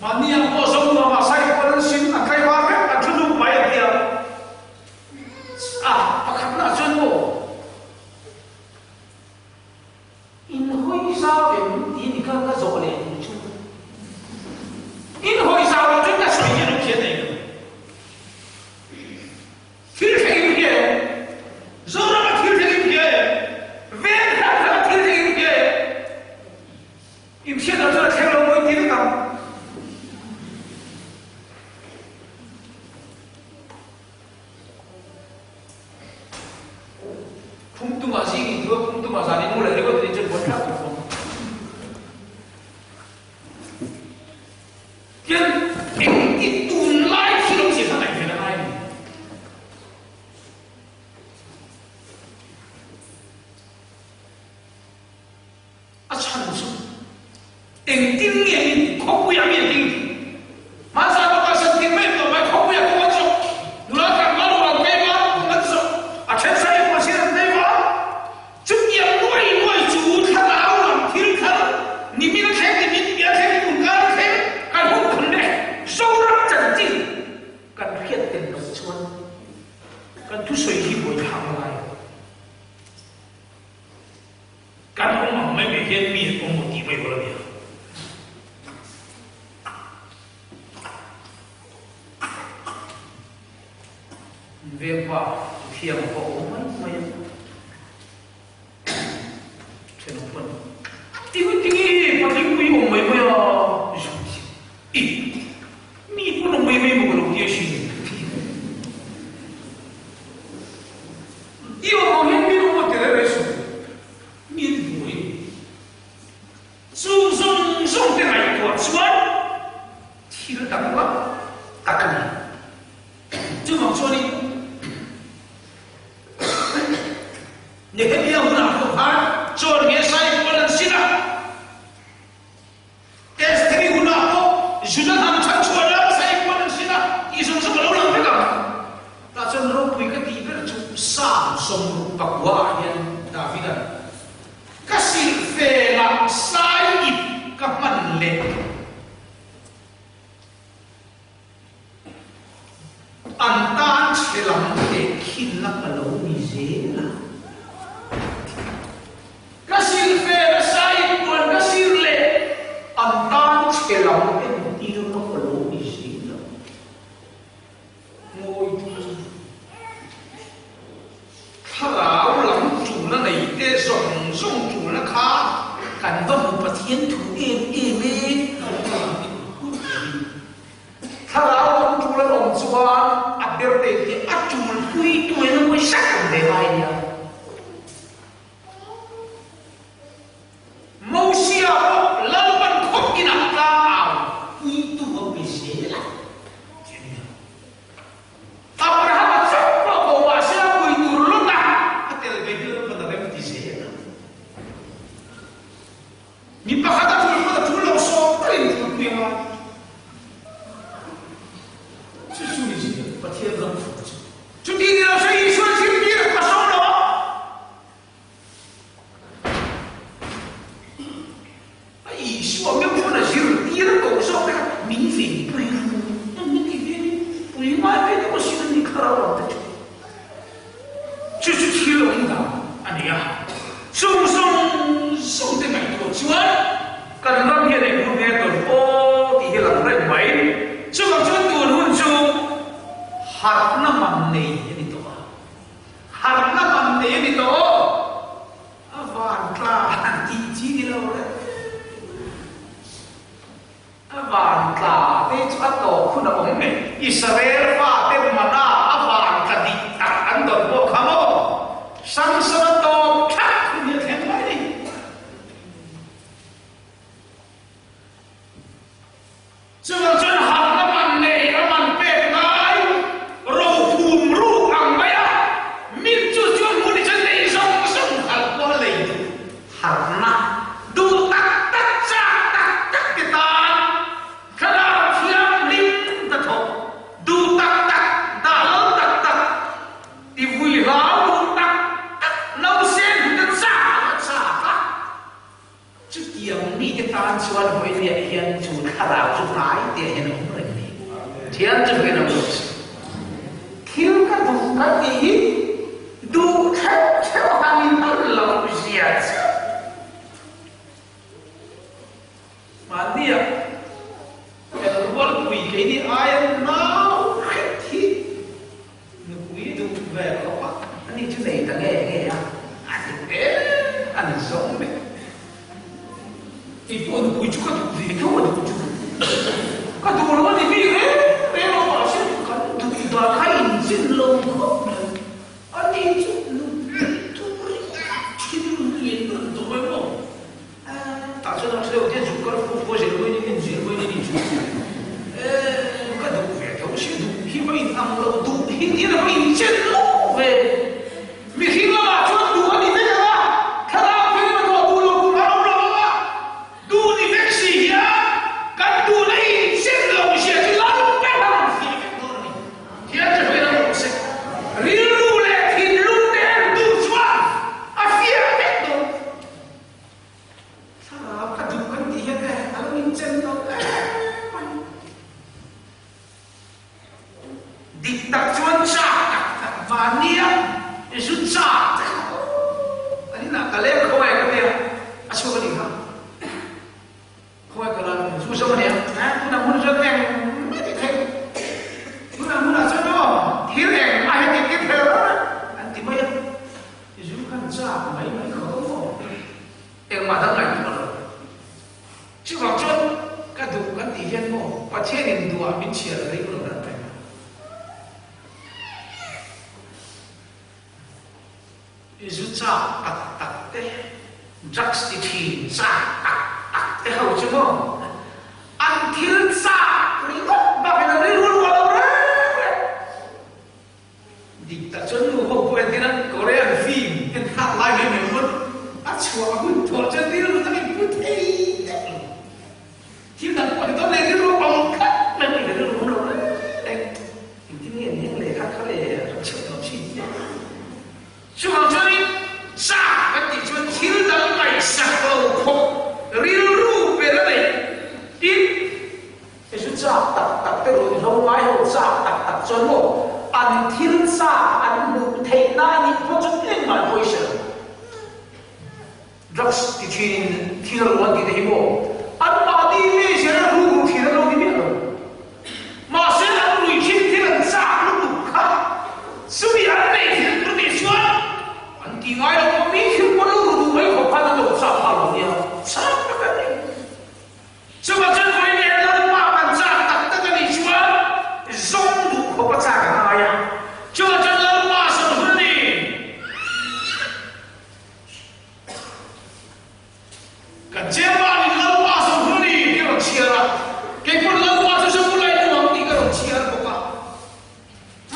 Mahni ang pawh zo nuamah sai puan an sin a tlaivar vek an thu nuk mai a ti a, a pakhatna chuan maw In hawi zau em tih ni kha ka zawh leh duh chu. In hawi zau loh chuan ka sawi hian an hria thei lo. Thil thleng in hria em? Zorama thil thleng in hria em? Veng hrang hranga thil thleng in hria em? In hriat loh chuan a thleng lo maw in ti vek ang. Khum tumah zing in thu a, khum tumah zan in mu leh ringawt anih chuan buai thlak tur pawh. Tian engti tunlai thil awm zia kha ngaihven a ngai a ni. A chhan chu. Engtin nge min khawpuia mi an ding tih? Hmanzah bawka san tin mai tawh mai khawpuia kawng an zawh, nula tlangval ho an tei va, kawng an zawh, a then sai pawh sin an tei va. Chutiang nuai nuai chu thlarau lam thil thar nimin a thleng, nimin piah a thleng, tun kar a thleng, kan hun kan leh Zoram chanchin kan hriat tel loh chuan kan thusawi hi buaithlak ngai. Kan awm ang mai mai hian mi an awm maw tih mai awl a nia. Vengpa thiam a pawh awm mai mai a. Thenawm pawn tingi tingi patlingpui awm mai mai a. I mi pawn awm mai mai maw ka lo ti asin. I awm ang hian min awm a ti reng reng suh. Min buai. Chung zawng zawng te ngaihtuah chuan thil danglam tak a ni. Chuvang chuanin Nehemia hunah pawh khan chawn nge sai kual an sin a. Estheri hunah pawh Juda hnam chhan chhuah nan sai kual an sin a tih zawng zawng a lo lang vek ang. Tah chuan ropui ka tih ber chu Psalm 69 ah hian David-a'n Ka silhfenah sai ip ka hman leh. An tan chhe lam tehkhinna ka lo ni zel a. Ka silhfen a sai puan ka sir leh an tan chhe lam entirna ka lo ni zel a. Ngawi tum. Thlarau lam tulna neite zawng zawng tulna kha kan va hmu Pathian thu em em e. Thlarau lam tul an awm chuan a ber te hi a tul pui tu in a mawi sak ang ve ngai nia. Mosia pawh Lalpan khawp inah tlang au puitu a pe zel a ti a nia. Abrahama chauh pawh ko mah se a pui tur lawk a, a tel ve hi Lalpan a rem ti zel a. Mi pakhat a tul pawn a tul lo sawm takin tul pui a ngai. Chu chu ni zel Pathian ram thu chu. Chuti ni lo se Isua zirtir a sawm lo a. A Isua meuh chuan a zirtir a koh zawk vek a, min vei pui ru a min ti ve ni, pui ngai ve deuh asin a ni thlarau lam te chu. Chu chu thil awm dan a ni a, chung zawng zawng te ngaihtuah chuan kan ram hian eng hun nge tawn aw tih hi a lang reng mai. Chuvang chuan tun hun chu harhna man nei a ni tawh a. Harhna man nei a ni tawh aw. A van tla han tih chi ni lo reng. A van tla te chu a tawp hun a awm mai. Israel fate mana a van tla dik tak an dawn pawh kha maw? Samsona tawp thak hun hi a thleng mai ni. Chuvang chuan harhna man nei a man pek ngai rophum ruk ang mai a, min chu chuan hmun hi chuan nei zawng zawng khalh pawh a lei duh. Harhna duh tak tak chak tak tak te tan thlarau thianghlim hnathawk duh tak tak dah lo tak tak ti vui hlau duh tak tak nausen hmute chak a chak a. Chutiang mite tan chuan Hawiliah hian chu thlarau chu hnai teh hian a awm reng a ni. Thian chu hian a awm reng si. Thil ka duh ka tih hi duh theuh theuh han in hman lo zia chu mahnia kan rualpui keini aia nau hret hi Nupui duh ve khawp a, ani chu nei ta nge nge a, a duh em a ni zawng mai. Kei pawh nupui chu ka duh ve tho a duh chu. Ka duh lo a ni bik reng reng lo mahse kan duh dan kha inzin lo khawp mai. Ani chu nupui turin thil lian ber tawh mai maw. Tah chuan a hreu te zuk kal fo fo zir mai ni min zir mai ni ni chu eh ka duh ve tho si duh hi va in ang lo duh hi tir a va in chen lo ve mihring lamah chuan duh a ni vek ang a thlarau phei emaw duh lo tur a awm lo ang a duh ni vek si. Engmah dang ngaihtuah lo. Chuvang chuan ka duh kan tih hian maw Pathianin duhah min chhiar a ring lo dan reng a. I zu chak tak tak te, drugs ti thin chak tak tak te ho chu maw an thil chak ringawt bakin an rilru luah lo reng reng. Dik tak chuan nu ho pawh entir a Korean film en thlak lai mai mai pawn a chhuah a hun tawh chuan rilru takin pu thei deuh lo. Thil dang pawh ni dawn leh rilru awm khat mai mai le rilru awm lo reng reng. Engtin nge an heng leh kha kha le ram chhiat tawh thin nia. Chuvang chuanin chak kan tih chuan thil dang ngaihsak lo khawp rilru ber a nei. Tin. Hei chu chak tak tak te ruih hlo ngai ho chak tak tak chuan maw an thil chak an hmuh theih na nih pawh chu engmah an pawisa lo. Drugs ti thin in thil ru an tih te hi maw an mahni mi zir a ru ru thin an lo ni miah lo. Mahse an ruih thin thil an chak lutuk kha chumi an neih thil tur tih chuan an ti ngai lo maw mi thil pawh lo ru duh mai khawp khan an lo chak phah lo nia chak tak an ni. Chuvang chuan vawiin leh Lalpa kan chak tak tak a nih chuan zawng duh khawp a chak a ngai a. Chuvang chuan Lalpa sawn hun a ni. Kan Chairman-in Lalpa sawn hun a ni tih a rawn chhiar a, kei pawn Lalpa chu zawng lai nu ang tih ka rawn chhiar bawk a.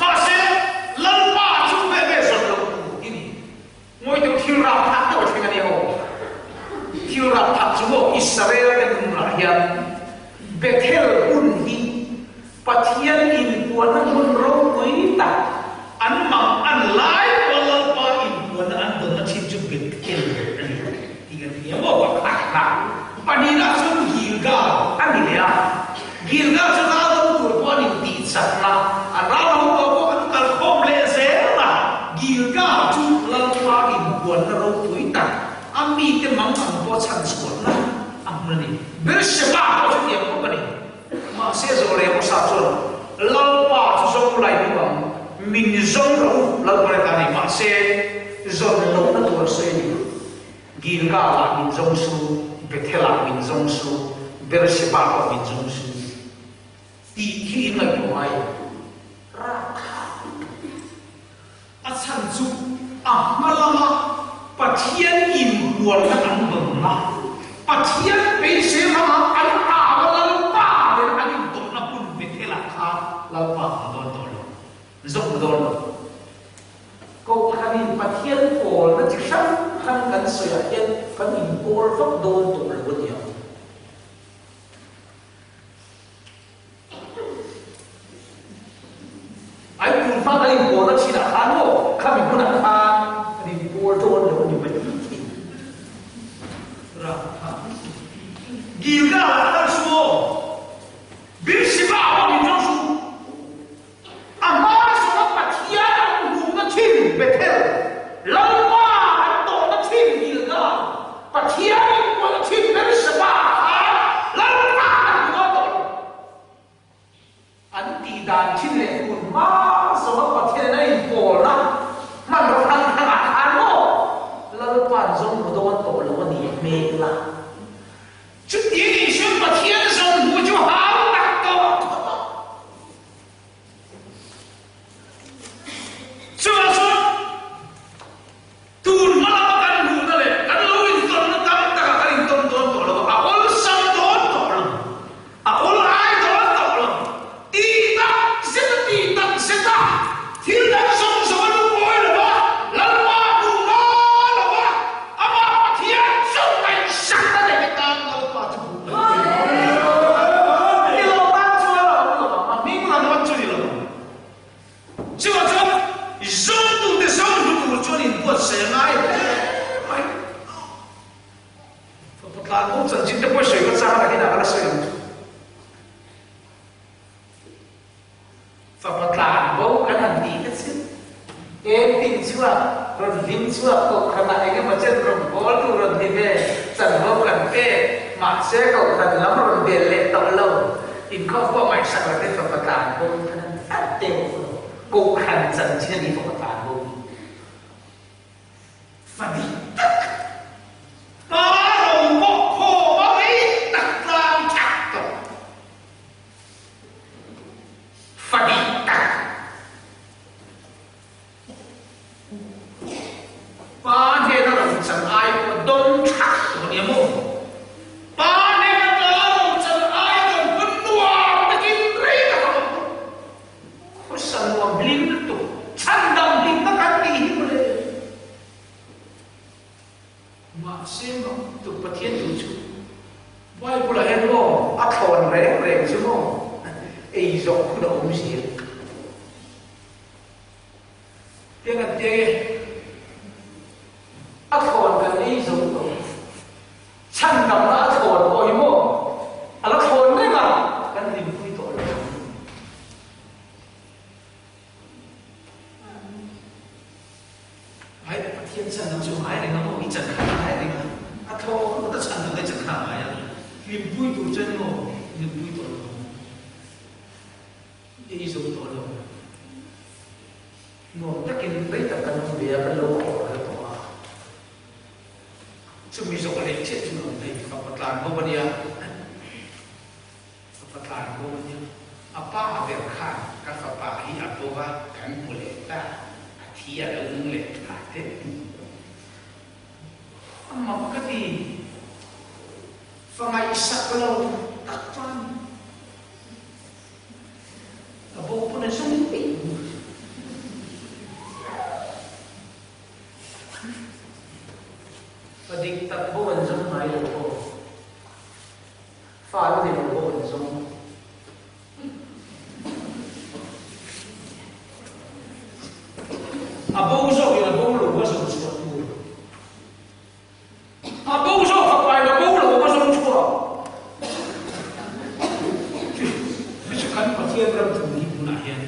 Mahse, Lalpa chu ve ve zawn loh tur i ni. Ngawi deuh thil rap thak deuh a thleng a nia aw. Thil rap thak chu maw Israel te nunah hian Bethel hun hi Pathian inpuanna hmun ropui tak an mang an lai pawh Lalpa inpuanna an dawnna thin chu Bethel a ni tih kan hria maw pakhatna. Pahnihna chuan Gilgal a ni leh a, Gilgal chu ral do tur pawh an intihchakna, an ral ho tawh pawh an kal khawm leh zel a, Gilgal chu Lalpa inpuanna ropui tak, a mite mang ang pawh chhan chhuahna a hmun a ni. Beersheba pawh chutiang bawk a ni. Mahse zawh leh hmasa chuan Lalpa chu zawng lai hnu ang, min zawng rawh u, Lalpa le ta a ni. Mahse zawn lohna tur a sawi a ni. Gilgal-ah min zawng su, Bethel-ah min zawng su, Beersheba pawh min zawng su tih hi in ngaihtuah ngai em? Rapthlak lutuk. A chhan chu a hma lama Pathian inhualna an dawnna, Pathian beisei rama an au a Lalpa nen an intawhna hun Bethel-ah khan Lalpa an dawn tawh lo, zawng dawn lo. Kohhranin Pathian pawlna chi hrang hrang kan sawiah hian kan inpawl vak dawn tawh lo a nia. Ai tun hma kan inpawlna thinah khan maw khami hmunah khan kan inpawl dawn lo a ni mai thei. Gilgal ah kal su aw, Beersheba ah pawh min zawng su. A hma zawnga Pathian an hmuhna thin Bethel, Lalpa an tawhna thin Gilgal, Pathian inkuahna thin Beersheba ah khan Lalpa an hmu a tawh lo. An tih dan thin leh hun hma zawnga Pathian an inpawlna hmanraw hrang hrangah khan maw Lalpa'n zawng hmu dawn tawh lo a ni hmel a. Chuti nih chuan Pathian zawng hmu chu hau tak tawh khawp a. Chuvang chuan tun hma lama kan hmuhna leh kan lo intawnna tam takah kan intawn dawn tawh lo a, a awlsam dawn tawh lo, a awl ai dawn tawh lo. Tih tak zet a tih tak zet a, thil dang zawng zawng a lungawi lo va, Lalpa hmuh hma lo va, amah Pathian chu ngaihsakna nei atan Lalpa chu hmuh mai thei lo. Ni lo tan chuan a awm lo ang, a hming lam ngawt chu ni lo ang. Chuvang chuan zawngtute zawng hlu tur chuan inbuatsaih a ngai hle mai. Fapa tlanbo chanchin te pawh i sawi ka chang a, nakinah ka la sawi ang chu. Fapa tlan bo kan han tih te chu engtin chhuak rawn hlim chhuak kohhranah eng emaw chen rawn bawl tu rawn ni ve chanvo kan pek mahse kohhran lam rawn bel leh tawh lo inkhawm pawh ngaihsak lo te fapa tlan bo khan an at deuh lo kohhran chanchin a ni fapa tlan bo hi. Fa dik tak pa ro. Mahse mak tuk Pathian thu chu Bible ah hian maw a thlawn reng reng chu maw ei zawh hun a awm zel. Tiang an tiang e. A thlawn kan ei zo tawh. Chhandamna a thlawn pawh hi maw a la thlawn reng a, kan hlimpui tawh lo ang. Ngai teh Pathian chhandam chu ngai reng a maw? I chan kha ngai reng a, a thlawn ngawt a chhandam te chan kha a ngai a, hlimpui tur chuan maw hlimpui tawh lo ang. I zo tawh lo. Nuam takin rei tak kan awm ve a, kan lo khawh ral tawh a. Chumi zawk leh chiah chu nuam thei fapa tlan bo a nia. Fapa tlan bo a nia. A pa ber khan ka fapa hi a bo va, kan hmu leh ta, a thi a lo nung leh tha te. A mak ka ti. Fa ngaihsak lo tak chuan. A bo pawn a zum peih bur. Fa dik tak bo an zum ngai lo aw. Fa an ni lo bo an zum. A bo zawkin a bo lo a zawm chhuah tur. A bo zawk a pai a bo lo a zawng chhuak. Chu chu kan Pathian ram thu hi tunah hian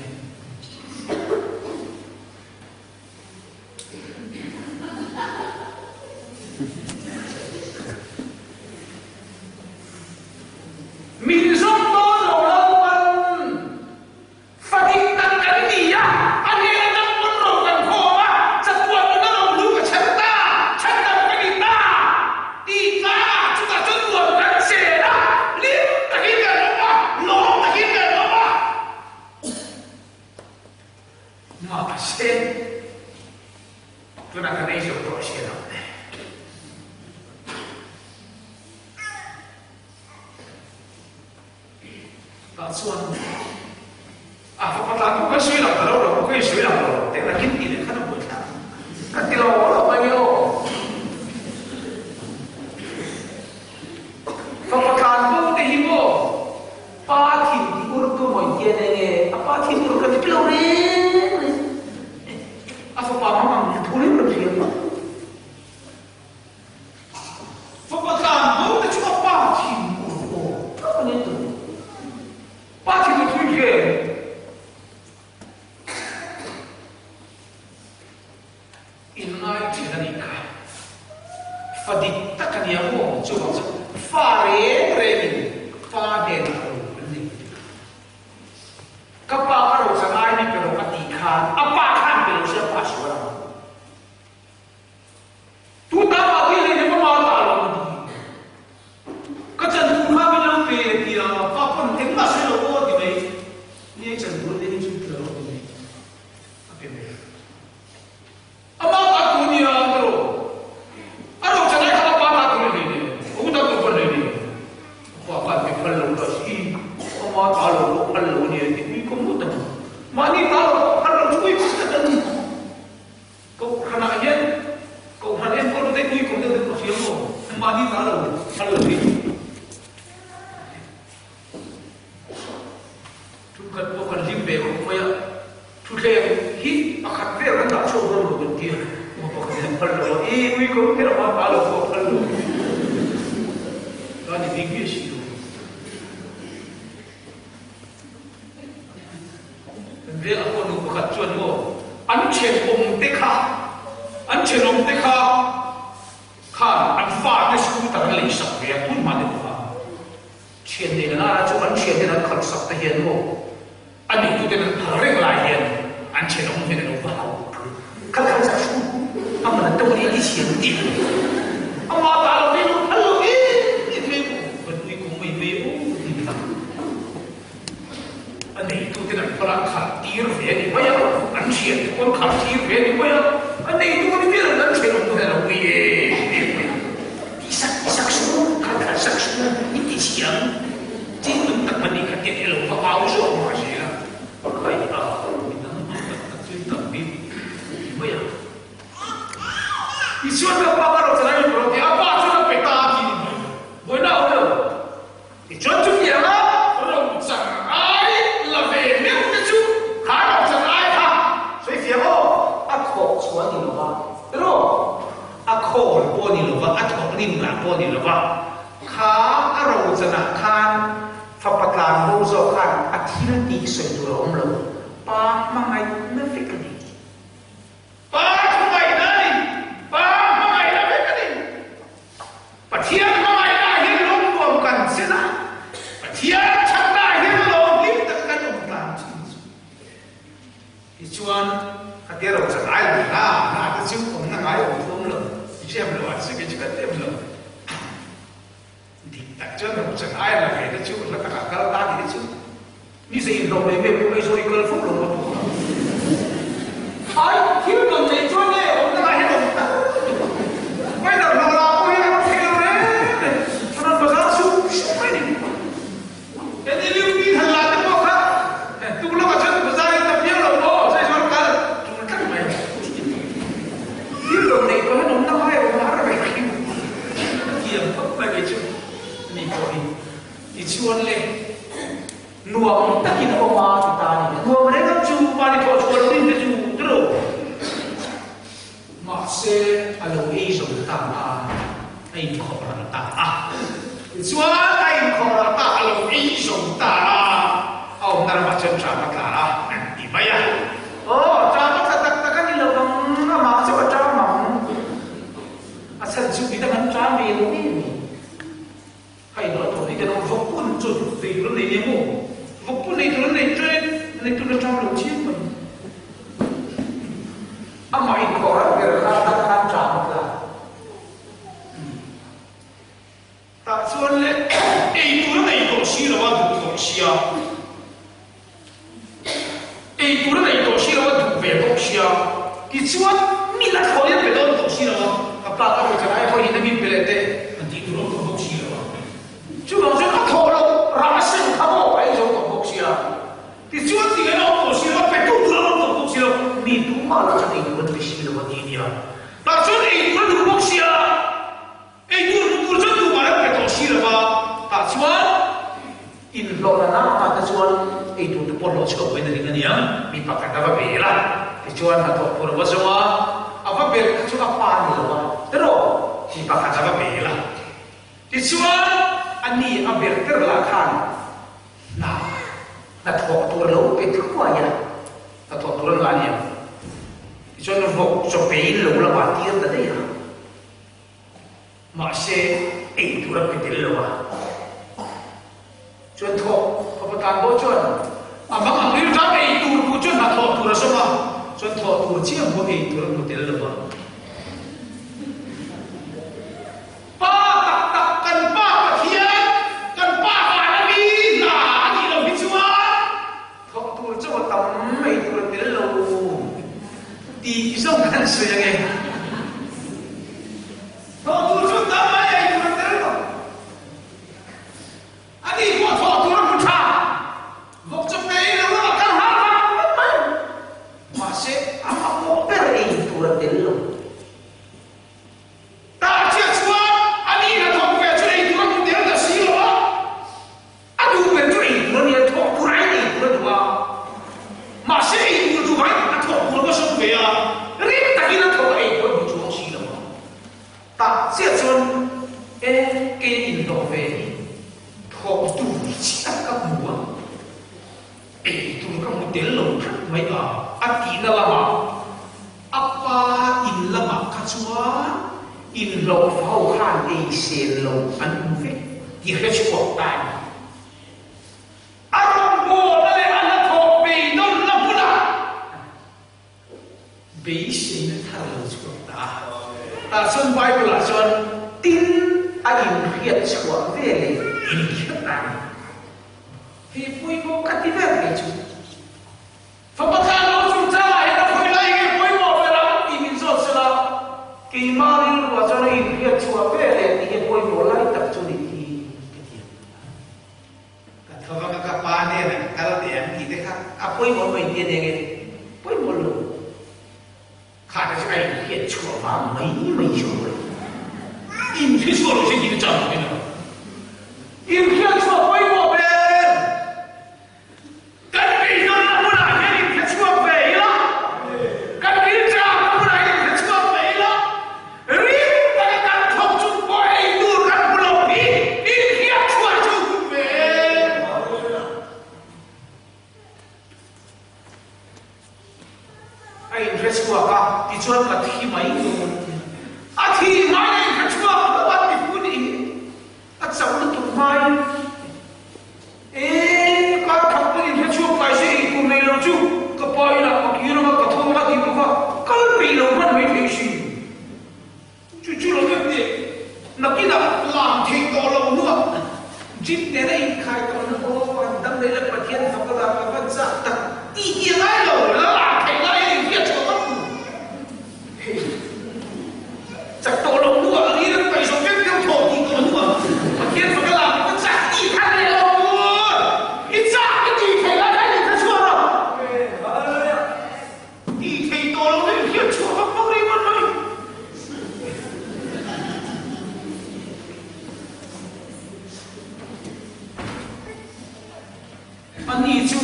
Min zawng dawn lo Lalpan. Fa dik tak kan ni a, a hnen atang pawn ro kan khawm a, chatuan nuna ro hlu ka chhan ta, chhandam ka ni ta tih tlangah chutah chuan nuam kan chen a, hlim takin kan awm a, lawm takin kan awm a. Mahse, tunah kan ei zo tawh a hria lo. Tah chuan a fapa tlan pawh kan sawi lang ta lo lo, ka insawi lang lo teh takin tih leh khan a buai thlak ka ti lo lo mai nge aw. Fapa tlan bo te hi maw pa thin ti ur tu maw intia nen nge a pa thin ur ka ti lo reng reng a fapa hmang ang thu reng reng hria maw. Fapa tlan bo te chu a pa thin ur aw tak a ni tur. Pa thin ur thui hle. In ngai thin a nih kha. Fa dik tak a nia maw chuvang chu fa reng rengin pa hnenah ro an nei. Ka pa ka ro chang ai mi pe rawh a tih khan a pa khan pe lo se a pa sual ang. Tu ta mah hi hei hema ma ta lo an ti. Ka chan tur kha min lo pe a ti a, pa pawn engmah sawi lo aw a ti mai. Ni ei chan tur te hi chu ti lo a ti mai. A pe mai. Amah ta tur nia ka ro. A ro chan ai kha a pa ta tur a hlei nen. A u ta tur pawn hlei nen. A pa khan pe phal lo ta si. Ama ta lo pawh phal lo a nia ti ui ka mut ang. Mahni ta lo pawh phal lo chu ui ka ta ni. Kohhranah hian Kohhran enkawl te ui kum deuh deuh ka hria maw? Mahni ta lo phal lo hi. Thunkhat pawh kan hlim ve khawp mai a, thutthleng hi pakhat vel kan dah chhuak dawn lo kan ti a, aw pakhat hian phal lo a, i ui kum kher a hma ta lo pawh phal lo. Ta ni bik miah si lo. Kan veng a pawh nu pakhat chuan maw an thenawm te kha an thenawm te kha khan an fate scooter an lei sak ve a tun hma te pawh a thian nei na nana chu an thian ten an khalh sak te hian maw a neitu ten an phal reng lai hian an thenawm hian an lo va hau khalh khalh sak su a man an tawng ni ti chhian ti ama ta lo ni lo phal lo em em mai maw kan ui kum mai mai aw ti kha. A neituten an phal a, an khalh tir ve a ni mai a, an thiante pawh an khalh tir ve a ni mai a, a neitu ni ber an thenawm te hian a lo ui em em mai a. Ti sak ti sak suh u, khalh khalh sak suh u, in ti chhiam chin tum tak pahnih kha tiang hi a lo va au zawk mah zel a, khai a, mi dang hmang tak tak chu in tam bik ti mai a. Tichuan ka pa ka rawh chan a ni tawh lo ti a. rim lah pawh a ni lo va, kha a rochanah khan fapa tlan bo zawk khan a thil tih sawi tur a awm lo, pa hmangaihna vek a ni. Pa thuhmaihna a ni, Pa hmangaihna vek a ni. Pathian hmangaihna ah hian lawmnuam kan chen a, Pathian thatna ah hian lawmhlim taka kan awm tlan thin chu. Tichuan, khatia ro chan ai lo hna hna te chu awmna ngai awm thawm lo, i hriam lo ah chu kei chu kan lem lo. Dik tak chuan ro chan ai la ve te chu hla takah kal ta ni te chu ni ze inhlawh mai mai pawh Aizawl i kal fo lo maw tawh ang. Ai thil rawn nei chuan nge awmna lah hian awm tak ni maw. Weather hlawh lah pawh hian a rawn thei lo reng reng. A rawn bazar sup sup mai ni. NLUP han lah te pawh kha tuk lawkah chuan bazar in tam viau lo maw Aizawl kal tul tlat mai. Thil rawn neih tawh hian awmna ngai awm har ve hrim. Ka thiam khawp mai kei chu ni pawh hi. Tichuan le nuam takin a awm a ti ta a ni. Nuam reng ang chu mahni thawh chhuah lo rin te chu tiro. Mahse a lo ei zo ta a, a inkhawh ral ta a. Tichuan a inkhawh ral ta, a lo ei zo ta a, a awmna ramah chuan ṭam a tla a, an ti mai a. Aw, ṭam a tla tak tak a ni lo vang, amah chu a ṭam ang. A chhan chu midang an ṭam ve lo em ni? Hei lo a thawh nei ten awm vawk pun chu nei tur an nei nia maw? Vawk pun nei tur an nei ṭen, nei tur a ṭam lo chiang mai. Amah inkhawh rat ber kha tan khan ṭam a tla. Tah chuan le ei tur a nei tawh si lo a duh tawh sia. Ei tur a nei tawh si lo a duh ve bawk sia. Tichuan mi la thawi a pe dawn tawh si lo a, ka pa ka rawi chan ai pawhin a min pe leh teh an tih tur a awm tawh bawk si lo a. Chuvang chuan ka thawh loh rah a sen kha maw a ei zo tawh bawk sia. Tichuan ti ngaihna awm tawh si lo a, pe tu tur a awm tawh bawk si lo, mi tumah lah chuan ei tur an pe si lo a ti nia. Tah chuan ei tur a duh bawk sia. Ei tur hmu tur chuan tumah an pe tawh si lo va, tah chuan inhlawhna nâkah te chuan ei tur te pawh hlawh chhuak vein a ring a nia, mi pakhat a va bel a, tichuan hnathawh tur a va zawng a, a va bel kha chu a pa a ni lo va, erawh mi pakhat a va bel a, tichuan a ni a bel ber lah khan hna hnathawh tur a lo pe thuai a, hnathawh tur a ngah a nia, tichuan vawk chaw pein lo lamah tir ta daih a. Mahse, ei tur a pe tel lo a. Chuan thawh fapa tan pawh chuan a mang ang rilru tan ei tur hmuh chuan hnathawh tur a zawm a, chuan thawh tur chiah pawh ei tur a hmu tel lo a. Pa tak tak kan Pa Pathian, kan Pa van a mi hna a nih loh hi chuan thawh tur chaw a tam ei tur a tel lo tih zawng kan sawi ange. Thawh tur chu tam mai ei tur a tel lo. A ni pawh thawh tur a hmu tha. Vawk chaw pe ei lo lamah kal har vang vang mai. Mahse, a mamawh ber ei tur a tel lo. Tah chiah chuan a ni hnathawk ve chu ei tur a hmu tel ta si lo a. A duh ber chu ei tur a nia, thawk tur aiin ei tur a duh a. Mahse ei tur duh aiin a thawk tur a va sawm ve a, rim takin a thawk a ei tur a hmu chuang si lo a. Tah chiah chuan e kei inhlawh ve hi thawk tur chiah ka hmu a, ei tur ka hmu tel lo tlat mai a, a tihna lamah a pa in lamah kha chuan inhlawh ho khan ei sel lo an hmu vek tih hre chhuak ta a ni. A rawngbawlna leh a hnathawh beidawnna hmunah beiseina thar lo chhuak ta a. Tah chuan Bible-ah chuan tin a inhriat chhuah ve leh inhriat ta a ni. Hei pawimawh ka ti ber kei chu. Fapa tlan lo chungchangah hian a khawi lai nge pawimawh ber ang tih min zawt sela, keimah rilruah chuan a inhriat chhuah ve leh tih hi pawimawh lai tak chu ni hi ka ti a. Ka tho vang a, ka pa nen an kal teh ang tih te kha a pawimawh mai tia nia nge pawimawh lo. Kha te chu a inhriat chhuah vang mai mai chu a ni. Inhriat chhuah lo se tih te chang lo in a. Inhriat chhuah pawimawh ber. Kan beidawnna hmunah hian inhre chhuak ve ila, kan rilṭamna hmunah hian inhre chhuak ve ila, rim taka kan thawk chung pawh e. Gym nena inkhai tawhna aw an dam leh la Pathian fak a lar ka van chak tak tih hi a ngai lo, la lar theih lai a inhriat chhuah vak tur. Hei chak tawh loh hnuah a rilru paih zawh vek deuh thawh tih tawh hnuah Pathian fak a lar ka van chak tih kha leh lo tur. I chak i tih theih lai kha in inhre chhuak rawh. Tih theih tawh loh na inhriat chhuah vak vak rih ngawt mai. Ani chu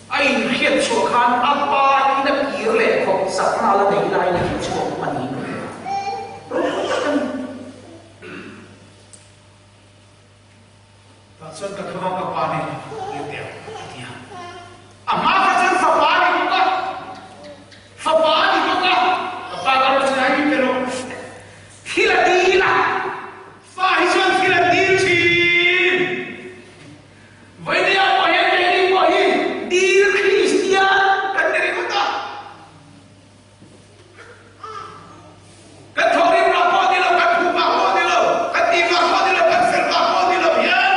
a inhriat chhuah khan a pa in a kir leh khawp chakna la nei laiin a hmu chhuak a ni ka hria. Ropui tak a ni. Tah chuan ka thawm a, ka pa nen let teh ang a ti a. A hma kha chuan fapa a ni bawk a, fapa a ni bawk a, ka pa ka rawn chhai min pe rawh. Thil a dil a, fa hi chuan thil a dil thin. Vawinia pawh hian keini pawh hi dil Kristian kan ni ringawt a. Kan thawhrim vang pawh ni lo, kan phu vang pawh ni lo, kan tih vang pawh ni lo, kan fel vang pawh ni lo hian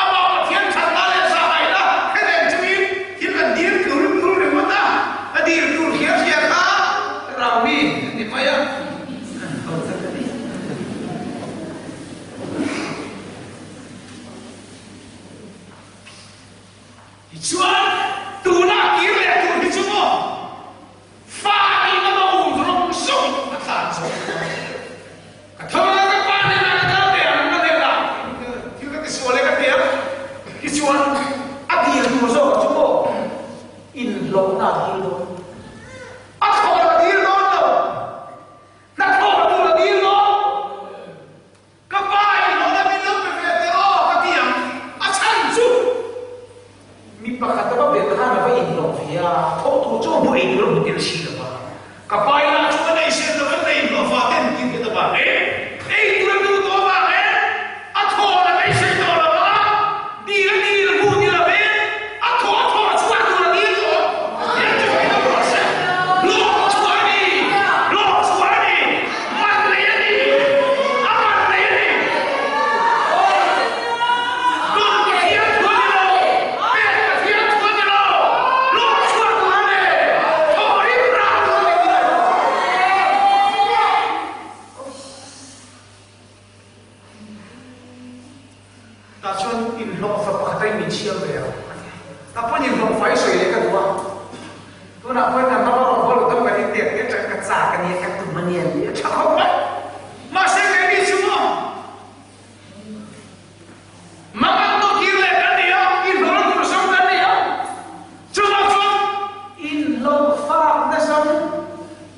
amah Pathian thatna leh zahaina hre reng chungin thil kan dil tlul tlul ringawt a, a dil tur hriat hriat kha Rami a ni mai a, an ho tak a ni. Tichuan, tunah kir leh tur hi chu maw? Fa in a bo rawng zawng a tlan zawk a. Ka tho a, ka pa hnenah ka kal teh ang, ka hnenah thil ka tisual e ka ti a. Tichuan a dil tur zawk chu maw inhlawhna a dil dawn. A thawn a dil dawn lo. Hnathawh tur a dil dawn. Ka pa in hlawhna min lo pe ve teh aw ka ti ang, a chhan chu. Mi pakhat a va belh khan a va inhlawh ve a, thawh tur chu a hmu ei tur a hmu tel si lo va. Ka pa inah chuan ei sen lo an nei hlawh fa ten ti hriat avang e, ei tur a duh tawh avang e, a thawn a beisei tawh lo a, dil a dil hmu ni lo e, a thawh a thawh chhuah tur a dil tawh, he chu hei lo rawh se, hlawh chhuah a ni, hlawh chhuah a ni. Man nei a ni! A man nei a ni! Dawt Pathian thu a ni lo! Pek Pathian thu a ni lo! Lawm chhuah tur a ni! Thawh rim rah tur a ni tih a hmu. Tah chuan inhlawhfa pakhat a in min chhiar ve a, a ti a. Tah pawhin inhlawhfa i sawi leh ka duh a. Tunah pawhin kan ram a rawn haw lo deuh kan inpek te atang ka chak a nia, ka tum a nia tih a tha khawp mai. Mahse keini chu maw mangan tawh kir leh kan ni a, inhlawhna tur zawng kan ni a. Chuvang chuan inhlawhfakna zawng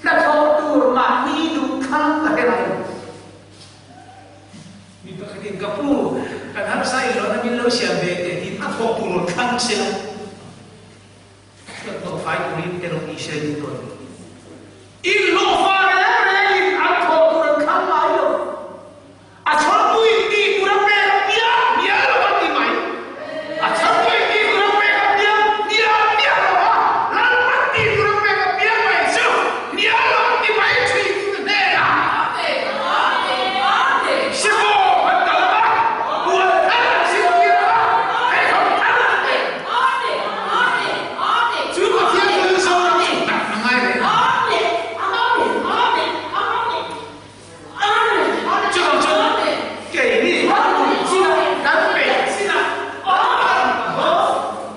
hnathawh tur mahni duhthlang ka hre mai. Mi pakhatin ka pu, kan harsa inhlawhna min lo siam ve teh tiin a thawk tur rawn thlang sela, chuan hlawhfai turin te rawh tih se duh dawn. Inhlawhfa reng rengin an thawk tur an thlang ngai lo. A chhawrpuiin tih tur a pek mial mial lo a ti mai. A chhawrpuiin tih tur a pek mial mial mial lo a, Lalpan tih tur a pek mial mai chu mial lo a ti mai thin tu te hnenah. Sipaw an kal ang a, puan thar an zirtir ang a, pheikhawk thar an pe. Chu Pathian chu Zoram chu tak a ngai reng a. Chuvang chuan keini kan tum chin a, kan peih chin a,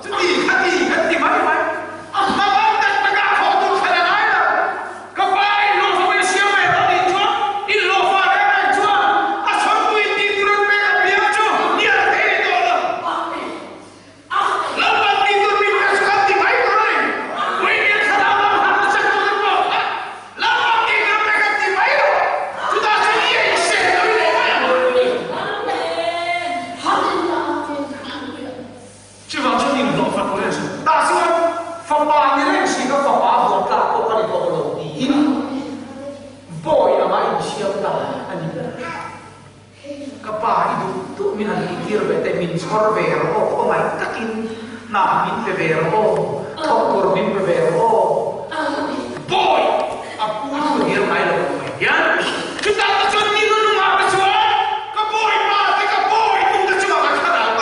chuti khati kan ti mai mai. Hmang tak takah thawh tur khan a ngai lo. Ka pa inhlawhfa mai siam ve rawh tih chuan inhlawhfa reng reng chuan a chhawrpuiin tih tur an pek a piang chu hnial thei ni tawh lo. Lalpan tih tur min pek chu kan ti mai tur a ni. Puinia thlarau lam harna chak tur te pawh kha Lalpan tih tur an pek kan ti mai lo. Chutah chuan i ei seh lo i leh mai ang. Chuvang chuan inhlawhfa tur en suh. Tah chuan fapa ni reng si ka fapa huan tlak pawh ka ni tawh lo tiin bawi anga insiam ta a ni ber. Ka pa i duh duh min han tihtir ve teh, min chhawr ve rawh aw, khawngaih takin hna min pe ve rawh aw, thawk tur min pe ve rawh aw. Bawi a pu thu hnial ngai lo mai hian chutah te chuan ni nunungah te chuan ka bawi pa te ka bawi tu te chungah ka thlarau.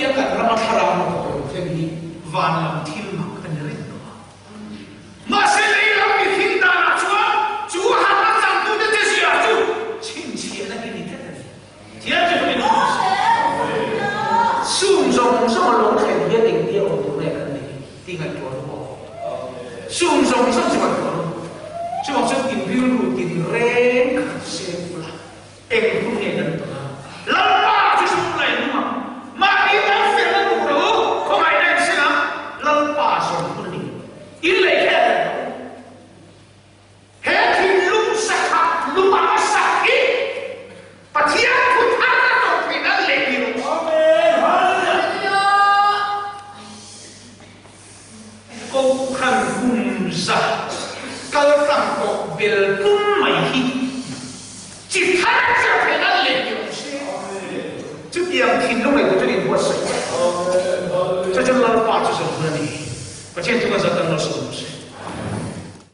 Hetia kan rama thlarau hnathawk lo thleng hi van lam thil mak a ni reng lo a. Mahse lei lam mihring danah chuan chu harhna changtute che zia chu chhinchhiahna hi ni tlat a ni. Thiam chu hmin awm se. Sum zawng zawng a lo thlen hian engtia awm tur nge kan nih tih ngaihtuah ru aw. Sum zawng zawng chu ngaihtuah ru. Chuvang chuan in rilru tin reng khat seng ula. Eng hun nge kan tawn a? Lalpa chu sum la in hung ang. Mahni tan felna duh lo u, khawngaihna in seng ang. Lalpa zawn hun a ni. In lei kher reng lo. He thinlung sakhat lung anga sak hi Pathian thu thar a tawng theih nan leh ni rawh se. Kohhran kum za kal tlang tawh bel tum mai hi chi thar chiah theih nan leh ni rawh se. Chutiang thinlung ei tur chuan inbuatsaih. Chu chuan Lalpa chu zawm hun a ni. Pathian chu ka zai.